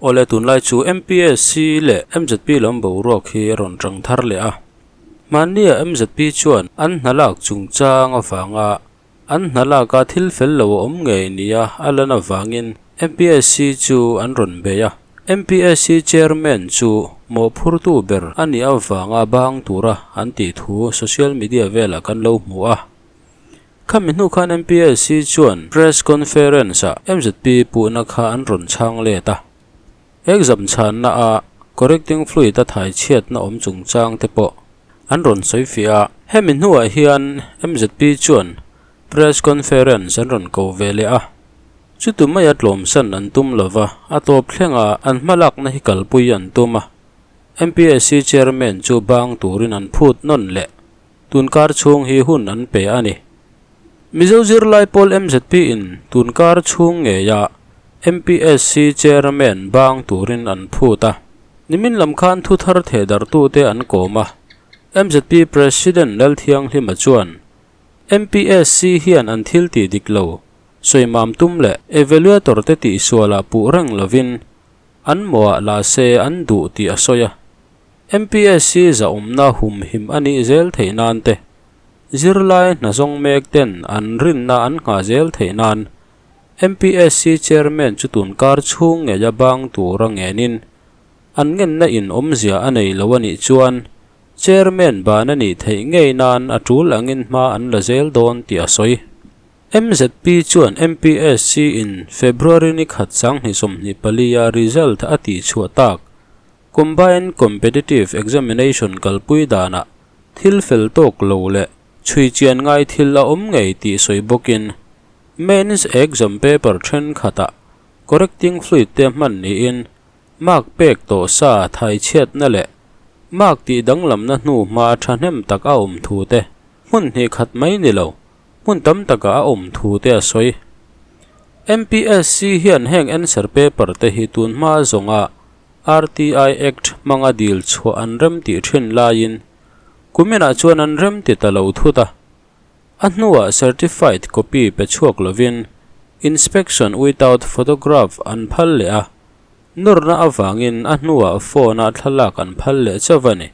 Awle tunlai chu MPSC leh MZP lam boruak hi a rawn tang thar leh a. Hmannia MZP chuan an hna lak chungchang avanga an hna laka thil fel lo a awm ngei nia a lan avangin MPSC chu an rawn bei a. MPSC chairman chu mawhphurtu ber a nih avanga bang tura an tih thu social media velah kan lo hmu a. Khami hnu khan MPSC chuan press conference-ah MZP puhna kha an rawn chhang let a. Exam chhanna a correcting fluid a thai chhiatna awm chungchang te pawh an rawn sawi fiah a. Hemi hnuah hian MZP chuan press conference an rawn ko ve leh a. Chutu maia tlawmsan an tum lova, a tawp thlenga an hmalakna hi kalpui an tum a. MPSC chairman chu bang turin an phut nawn leh. Tunkar chhung hi hun an pe a ni. Mizo zirlai pawl MZP in tunkar chhung ngeia MPSC chairman bang turin an phut a. Nimin lam khan thu thar thehdarhtute an kawm a. MZP President Lalthianghlima chuan MPSC hian an thil tih dik lo, sawimam tum leh evaluator te tihsualah puh reng lovin an mawhah la se an duh tih a sawi a. MPSC zahawmna humhim a nih zel theih nan te, zirlai hnazawng mek ten an rinna an nghah zel theih nan MPSC Chairman chu tunkar chhung ngeia bang tura ngenin an ngenna in awmzia a nei lo a nih chuan Chairman ban a nih theih ngei nan a tul angin hma an la zel dawn tih a sawi. MZP chuan MPSC in February ni khat 2024 a result a tihchhuah tak Combined Competitive Examination kalpui danah thil fel tawk lo leh chhui chian ngai thil a awm ngei tih sawi bawkin Mains Exam paper thenkhatah correcting fluid te hman niin mark pek tawh sa thai chhiatna leh mark tih danglamna hnu hma thahnem tak a awm thu te hmun hnih khat mai ni lo hmun tam takah a awm thu te a sawi. MPSC hian heng answer paper te hi tun hma zawnga RTI Act hmanga dil chhuah an rem tih thin laiin kuminah chuan an rem ti ta lo thut a. A hnuah certified copy pe chhuak lovin inspection without photograph an phal leh a, nawrna avangin a hnuah phone-a thlalak an phal leh chauh a ni.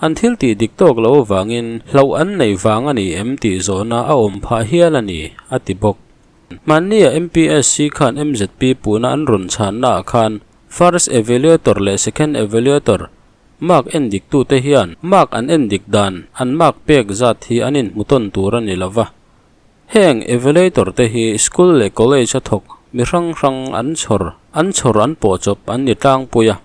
An thil tih dik tawk lo avangin hlauh an neih vang a ni em tih zawhna a awm phah hial a ni, a ti bawk. Hmannia MPSC khan MZP puhna an rawn chhannaah khan First Evaluator leh Second Evaluator mark en diktute hian mark an en dik dan an mark pek zat hi an inhmu tawn tur a ni lo va. Heng evaluator te hi school leh college a thawk mi hrang hrang an chhawr an chhawr an pawh chawp an ni tlangpui a.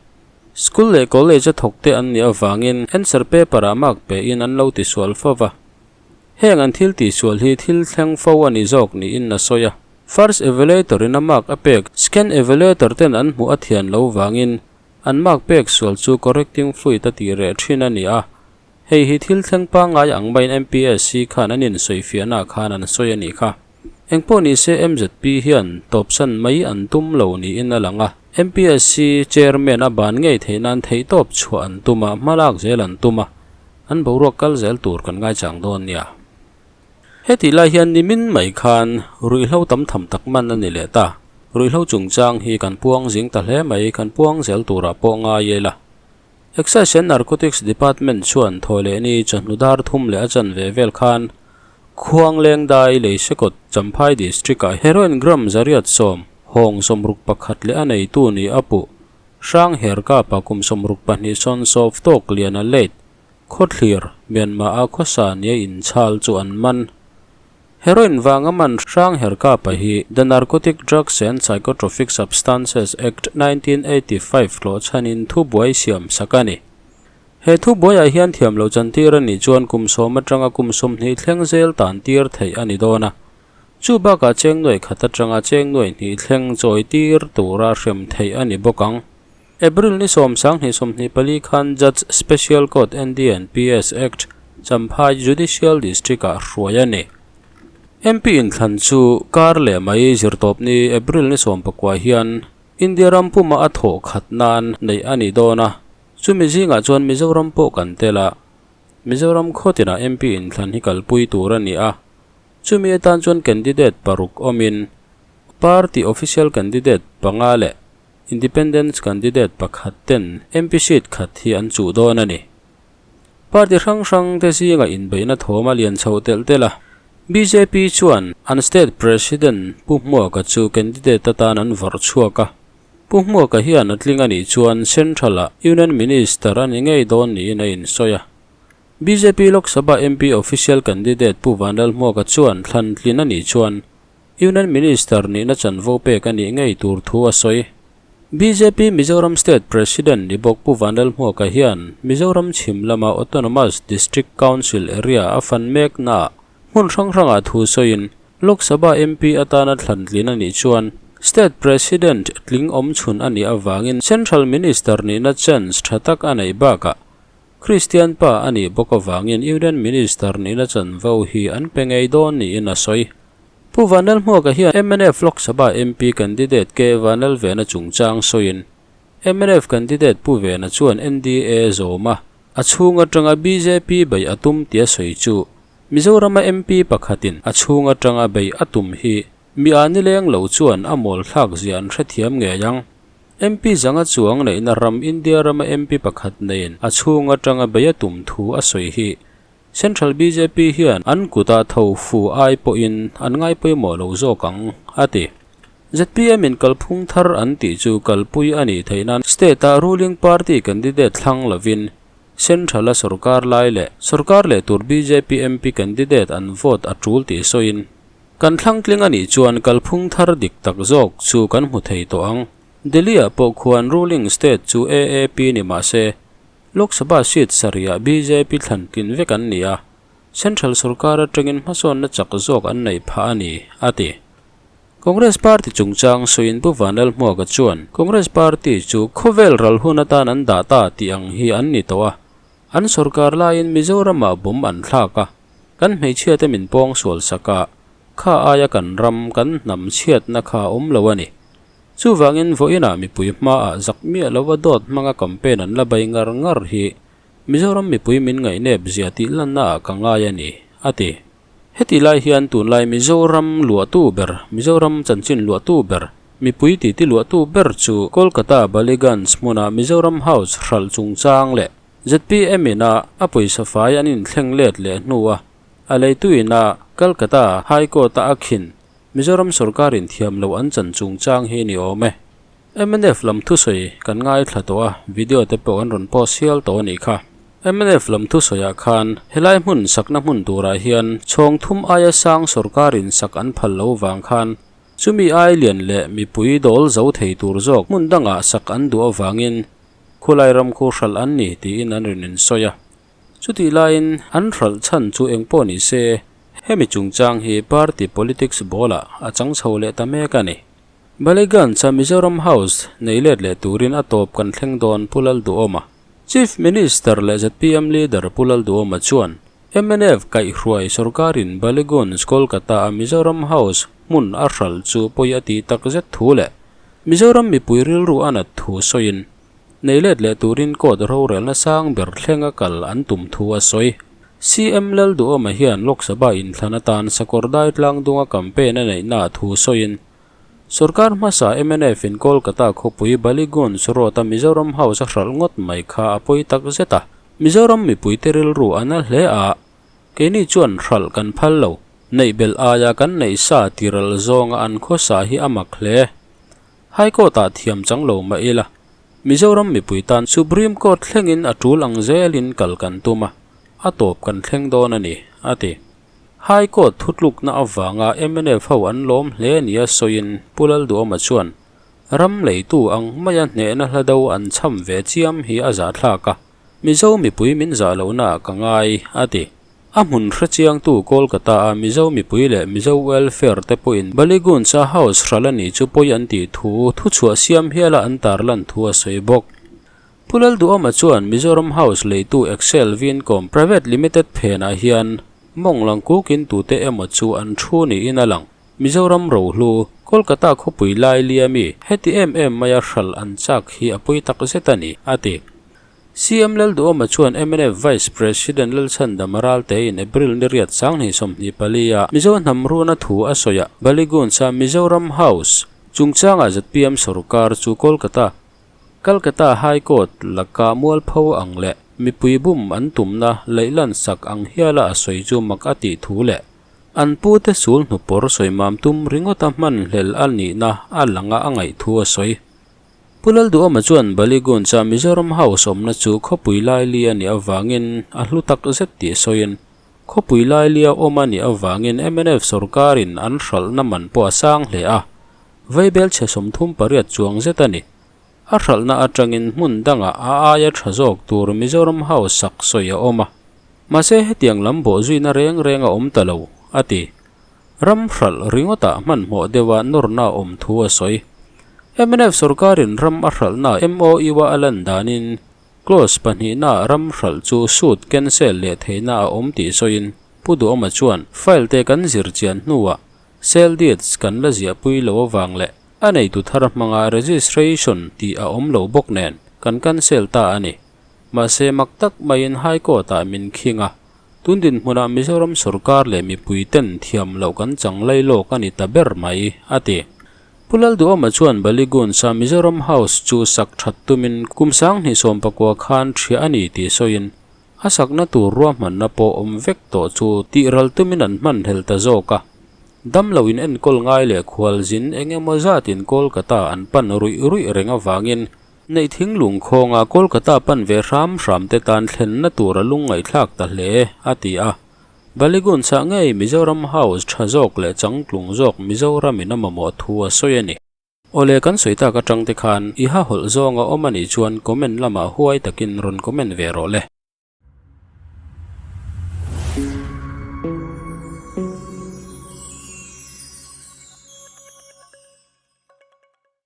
School leh college a thawk te an nih avangin answer paper ah mark pe in an lo tisual fo va. Heng an thil tihsual hi thil thleng fo a ni zawk niin a sawi a. First Evaluator in a mark a pek, Second Evaluator ten an hmuh a thian lo vangin an mark pek sual chu correcting fluid a tih reh thin a ni a. Hei hi thil thleng pangngai ang maiin MPSC khan an insawifiahnaah khan an sawi a nih kha. Engpawh ni se MZP hian tawpsan mai an tum lo niin a lang a. MPSC Chairman a ban ngei theih nan theihtawp chhuah an tum a, hmalak zel an tum a. An boruak kal zel tur kan ngaichang dawn nia. Hetih lai hian nimin mai khan ruihhlo tam tham tak man a ni leh ta. Ruihhlo chungchang hi kan puang zing ta hle mai, kan puang zel turah pawh ngai ila. Excise and Narcotics Department chuan thaw leh ni chawhnu dar thum leh a chanve vel khan Khuangleng dai Leisekawt Champhai District-ah heroin gram zariat sawm, hawng 61 leh a neitu ni a puh. Hrang Herka pa kum 62 sawn sawf tawk lian a late khawthlir Myanmar a khawsa nia inchhal chu an man. Heroin vanga man Hrang Herka pa hi The Narcotic Drugs and Psychotropic Substances Act 1985 hlawh chhanin thubuai siam sak a ni. He thubuaiah hian thiam lo chantir a nih chuan kum sawm atanga kum 20 thleng zel tan tir theih a ni dawn a. Chu bakah cheng nuai khat atanga cheng nuai hnih thleng chawi tir tura hrem theih a ni bawk ang. April ni sawm 2024 khan Judge Special Court NDNPS Act Champhai Judicial District-ah hruai a ni. MP inthlan chu kar leh mai zirtawp ni April ni 19 hian India ram puma a thawh khat nan neih a ni dawn a, chumi zingah chuan Mizoram pawh kan tel a. Mizoram khawtinah MP inthlan hi kalpui tur a ni a. Chumi atan chuan candidate paruk awmin party official candidate panga leh Independence candidate pakhat ten MP seat khat hi an chuh dawn a ni. Party hrang hrang te zinga inbeihna thawm a lian chhoh telh telh a, bjp chuan an state president Pu Hmuaka chu candidate atan an vawrh chhuak a. Pu Hmuaka hian a tling a nih chuan Central-ah Union Minister a ni ngei dawn niin a insawi a. Bjp Lok Sabha MP official candidate Pu Vanlalhmuaka chuan thlan tlin a nih chuan Union Minister nihna chanvo pek a nih ngei tur thu a sawi. Bjp Mizoram State President ni bawk Pu Vanlalhmuaka hian Mizoram chhim lama Autonomous District Council area a fan meknaah hmun hrang hrangah thu sawiin Lok Sabha MP atana thlan tlin a nih chuan State President tling awm chhun a nih avangin Central Minister nihna chance tha tak a neih bakah Kristian pa a nih bawk avangin Union Minister nihna chanvo hi an pe ngei dawn niin a sawi. Pu Vanlalhmuaka hian mnf Lok Sabha MP candidate K Vanlalvena chungchang sawiin, mnf candidate Pu Vena chuan NDA zawm a, a chhung atanga bjp beih a tum tia sawi chu Mizorama MP pakhatin a chhung atanga beih a tum hi mi a nileng lo chuan a mawl thlak zia an hrethiam ngei ang. MP zanga chuang neihna ram India rama MP pakhat neiin a chhung atanga bei a tum thu a sawi hi. Central bjp hian an kuta tho fu ai pawhin an ngai pawimawh lo zawk ang, a ti. Zpm in kalphung thar an tih chu kalpui a nih theih nan state-a ruling party candidate thlang lovin Central-a sorkar lai leh sorkar leh tur bjp MP candidate an vote a tul tih sawiin Kan thlangtling a nih chuan kalphung thar dik tak zawk chu kan hmu thei tawh ang. Delhi-ah pawh khuan ruling state chu AAP ni mah se, Lok Sabha seat sarihah bjp thlan tlin vek an ni a, central sorkar atangin hmasawnna chak zawk an neih phah a ni, a ti. Congress party chungchang sawiin Pu Vanlalhmuaka chuan Congress party chu khawvel ral hun atan an dah ta tih ang hi an ni tawh a, an sorkar laiin Mizoramah bomb an thlak a, Kan hmeichhiate min pawng sual sak a, kha aia kan ram, kan hnam chhiatna kha a awm lo a ni. Chuvangin vawiinah mipui hmaah zak miah lova dawt hmanga campaign an la bai ngar ngar hi Mizoram mipui min ngaihnep zia tih lannaah ka ngai a ni, a ti. Heti lai hian tunlai Mizoram luahtu ber, Mizoram chanchin luahtu ber, mipui titi luahtu ber chu Kolkata Ballygunge hmuna Mizoram House hralh chungchang leh Zpm ina a pawisa fai an inthleng let leh hnua a leitu ina Calcutta High Court-a a khin Mizoram sorkarin thiam loh an chan chungchang hi ni awm e. Mnf lam thusawi kan ngaithla tawh a, video te pawh an rawn post hial tawh a nih kha. Mnf lam thusawiah khan helai hmun sakna hmun turah hian chhawng thum aia sang sorkarin sak an phal lo vang khan chumi ai lian leh mipui dawl zo thei tur zawk hmun dangah sak an duh avangin Khulai ram khu hralh an ni tiin an rawn insawi a. Chutih laiin an hralh chhan chu eng pawh ni se, hemi chungchang hi party politics ball-ah a chang chho leh ta mek a ni. Ballygunge-a Mizoram House nei let leh turin a tawp kan thleng dawn Pu Lalduhawma. Chief Minister leh zpm leader Pu Lalduhawma chuan mnf kaihhruai sorkarin Ballygunge Kolkata-a Mizoram House hmun a hralh chu pawi a tih takzet thu leh Mizoram mipui rilru a nat thu sawiin, nei let leh turin court rorelna sang ber thlenga kal an tum thu a sawi. CM Lalduhawma hian Lok Sabha inthlan atan Sakawr Dai tlangdunga campaign a neihna thu sawiin, Sorkar hmasa mnf in Kolkata khawpui Ballygunge Road-a Mizoram House a hralh ngawt mai kha a pawi tak zet a. Mizoram mipuite rilru a na hle a, keini chuan hralh kan phal lo. Neih belh aia kan neih sa tiral zawnga an khawsa hi a mak hle. High Court-ah thiam chang lo mah ila, Mizoram mipui tan Supreme Court thlengin a tul ang zelin kal kan tum a, a tawp kan thleng dawn a ni, a ti. High Court thutlukna avanga mnf ho an lawm hle nia sawiin Pu Lalduhawma chuan, Ram leitu ang maia hnehna hla do an cham ve chiam hi a zahthlak a, Mizo mipui min zah lohnaah ka ngai, a ti. A hmun hrechiangtu Kolkata-a Mizo mipui leh Mizo welfare te pawhin Ballygunge-a house hralh a nih chu pawi an tih thu thuchhuah siam hiala an tarlan thu a sawi bawk. Pu Lalduhawma chuan Mizoram House leitu Excel Vincom Private Limited phenah hian mawng lang kukin tute emaw chu an thu niin a lang. Mizoram rohlu, Kolkata khawpui lailia mi heti em em maia hralh an chak hi a pawi tak zet a ni, a ti. CM Lalduhawma chuan mnf Vice President Lalchhandama Raltein April ni riat 2024 a Mizo hnam runa thu a sawi a, Ballygunge-a Mizoram House. Chungchangah zpm sorkar chu Kolkata, Calcutta High Court laka mualpho ang leh mipui bum an tumna leihlan sak ang hiala a sawi chu mak a tih thu leh an pute sul hnupawr sawimam tum ringawta hmanhlel a nihna a langa a ngaih thu a sawi. Pu Lalduhawma chuan Baligunj-a Mizoram House awmna chu khawpui laili a nih avangin a hlu tak zet tih sawiin, khawpui lailia awm a nih avangin mnf sorkarin an hralhna man pawh a sang hle a, vaibel chhe 38 chuang zet a ni. A hralhna atangin hmun dangah a aia tha zawk tur Mizoram House sak sawi a awm a, mahse hetiang lam bawhzuina reng reng a awm ta lo, a ti. Ram hralh ringawtah hmanhmawh deuha nawrna awm thu a sawi. Mnf sorkarin ram a hralhna MOU-a a lan danin clause pahnihna ram hralh chu suit cancel leh theihna a awm tih sawiin Pu Duhawma chuan file te kan zir chian hnuah sale deeds kan la ziahpui lo avang leh a neitu thar hmanga registration tih a awm lo bawk nen kan cancel ta a ni. Mahse mak tak maiin High Court-ah min khing a. Tun dinhmunah Mizoram sorkar leh mipui ten thiam loh kan chang lai lawk a ni ta ber mai, a ti. Pu Lalduhawma chuan Baligunj-a Mizoram House chu sak that tumin kum 2019 khan ṭhiah a ni tih sawiin, a sakna tur ruahmanna pawh awm vek tawh chu tih ral tumin an hmanhlel ta zawk a. Damlo in enkawl ngai leh khualzin eng emaw zatin Kolkata an pan ruih ruih reng avangin Neih thinglung khawnga Kolkata pan ve hram hram te tan thlenna tur a lungngaihthlak ta hle, a ti a. Baligun chah ngei Mizoram House tha zawk leh changtlung zawk Mizoramin a mamawh thu a sawi a ni. Awle kan sawi tak atang te khan i ha hawlh zawng a awm a nih chuan comment lamah huai takin rawn comment ve rawh le.